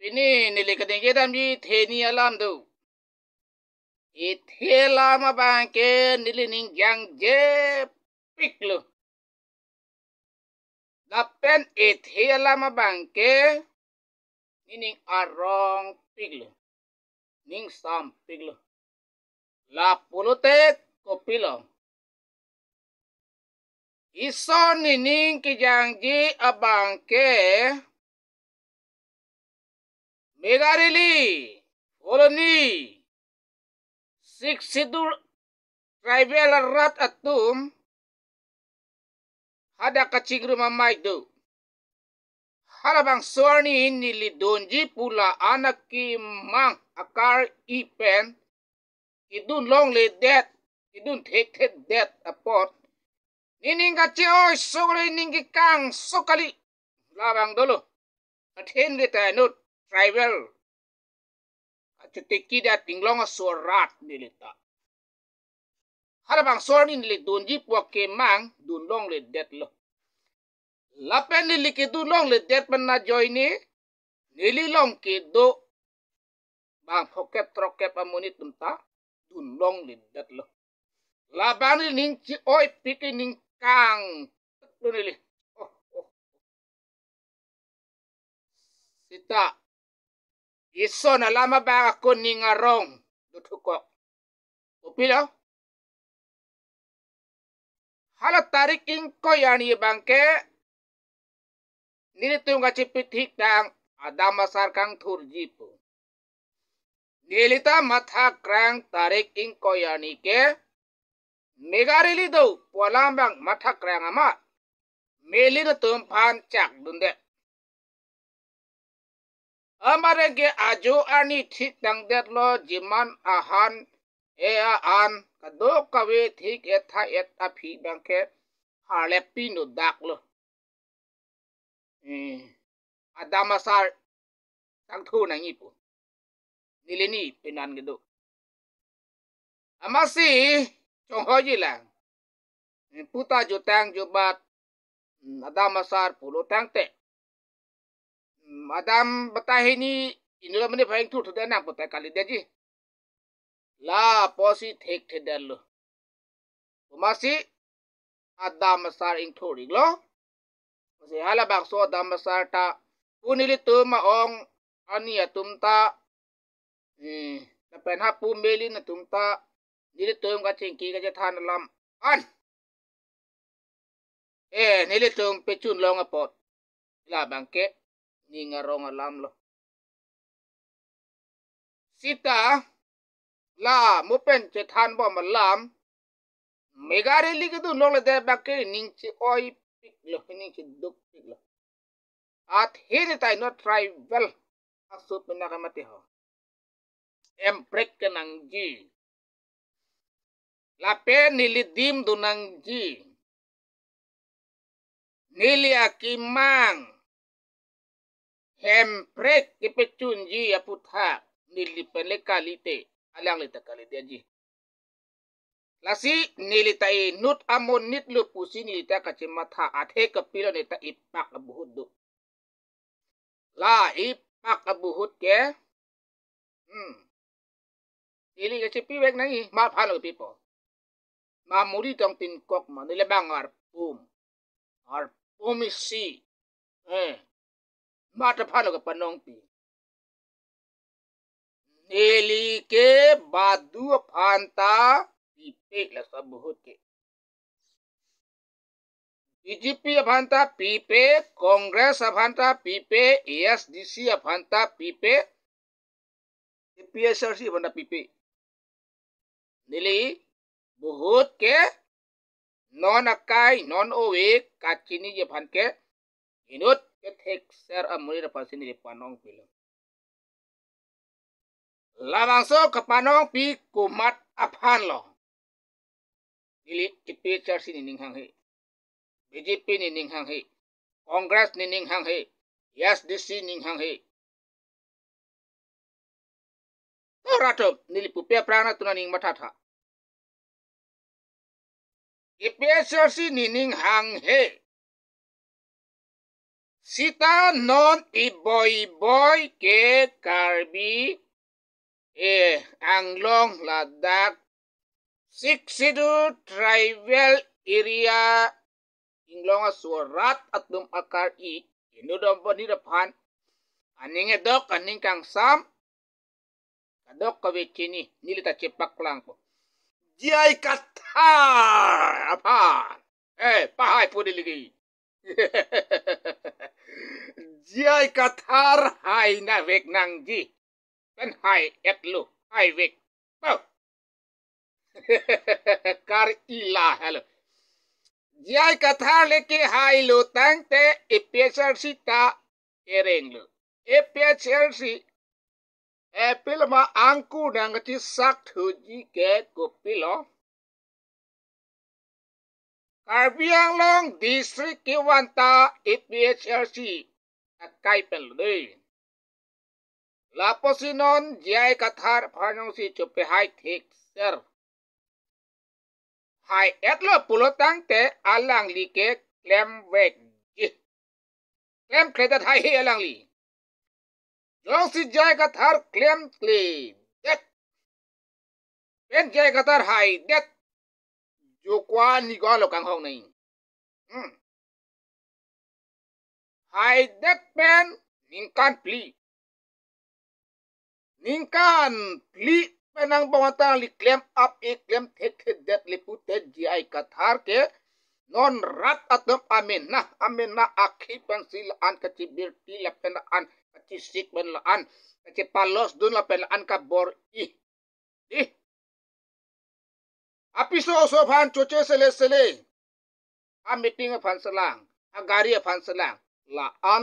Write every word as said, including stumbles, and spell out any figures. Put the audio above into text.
Pini neli kaningje damji theni alam do. Ithe alam abangke neli ning jangje piklo. Lapen ithe alam abangke nening arong piklo. Ning sam piklo. Lapulote kopilo? Ison nening kejangji abangke Megarili, Colony, Sixth Schedule tribal arat atum hadak kachingrum amei do. Halabangso arni neli dunji pu la-an akemang akar-i pen kedun longledet, kedun thekthedet apot nening kache-oi sok le ning kekang sok kali. Labang dolo. Athe neli ta inut tribal kachotiki det inglong aso arat neli ta. Halabangso arni neli dunji pu akemang dun longledetlo. Lapen neli kedun longledet pen ajoine neli along kedo bang phongkep throkkep amonit atum ta dun longledetlo. Labang neli ning che-oi pik, ning kang lo neli. Oh, oh. Seta ison alam abang ako ning arong dothukok. Kopilo? Hala tarik ingkoi arni abangke nelitum kachepithik tang Adam Asar kangthurji pu. Neli ta mathakrang tarik ingkoi arni ke Megarili do pu alam abang mathakrang amat Melin atum aphan chak dunde. Amareng ke ajo arni thik tangdetlo, jiman ahan e a-an kadokave thik-et tha-et aphi abangke harlepi nodaklo. Eh, Adam Asar kangthur nangji pu. Neli ni penan kedo. Amatsi chonghoi jilang. Puta jutang jubat, hmm, Adam Asar pulo tangte, hmm, Adam batai hini inut amonit aphan ingthurthudet nang puta kalidetji. Lapusi thekthedetlo. Amatsi Adam Asar ingthur-iklo. Amatsi halabangso Adam Asar ta pu nelitum ma-ong ani atum ta, eh, lapen hapu Melin atum ta nelitum kachingki kachethan alam an, eh, nelitum pechun long apot labangke ning arong alamlo. Seta la mo pen chethanbom alam, Megarili kedun longledet abangke ning che-oi piklo, ning cheduk piklo. Athe neli ta inut tribal aso penang ke mati ho. Emprek kenangji. Lapen neli adim do nangji. Neli akemang hemprek kepechunji aputhak neli pen le kalite, alangli ta kalidetji. Lasi neli ta inut amonitlo pusi neli ta kachematha, athe kopilo, neli ta ipak abuhut do. La ipak abuhut ke, hmm, neli kachepivek nangji, ma aphanlo kepipo? Ma muri tong tin kok ma, neli abang arpum. Arpum isi. Eh. Mat aphanlo kepanongpi? Neli ke badu aphan ta pipe, laso abuhut ke. B J P aphan ta pipe, Congress aphan ta pipe, A S D C aphan ta pipe, A P H L C aphan ta pipe. Neli buhut ke non akai non ove kachiniji aphan ke inut kethekser amonit aphansi neli panongpilo. Labangso kepanongpi komat aphanlo? Neli A P H L C nening hanghe, B J P nening hanghe, Congress nening hanghe, A S D C nening hanghe. Tora to neli pupe aphrang nangtum aning mathatha. A P H L C nening hanghe. Sita non iboi-boi ke Karbi, eh, Anglong ladak Sixth Schedule tribal area inglong aso arat atum akar-i inut amonit aphan aning edok aning kangsam kadokave chini, neli ta chepaklangpo. J I Kathar aphan. Eh, pahai pu di lagi. J I Kathar hai nangvek nangji. Pen hai-etlo, haivek. Bo. Kar-i lahelo. J I Kathar le kehailo tangte A P H L C ta kerenglo. A P H L C, eh, pilma angku nangkachisak thuji ke kopilo? Karbi Anglong district kevan ta A P H L C akai penlo dei. Lapusi non J I Kathar aphan jongsi chopehai thekser, hai-etlo pulo tangte alangli ke klemvekji. Klemkledet haihe alangli. Jongsi J I Kathar klemkledet pen J I Kathar haidet, jokwa ni ko-an lo kanghong nai. Hmm. Haidet pen ningkan phli. Ningkan phli pen angbong ta alangli klem ap-e, klem thekthedet le pute J I Kathar ke non rat atum amena, amena akhei pensi la-an kachibirti lapen la-an kachisik pen la-an kachipalos dun lapen la-an kabor-i. Di. Apiso oso aphan choche sele sele. A meeting aphan selang, a gari aphan selang. La-an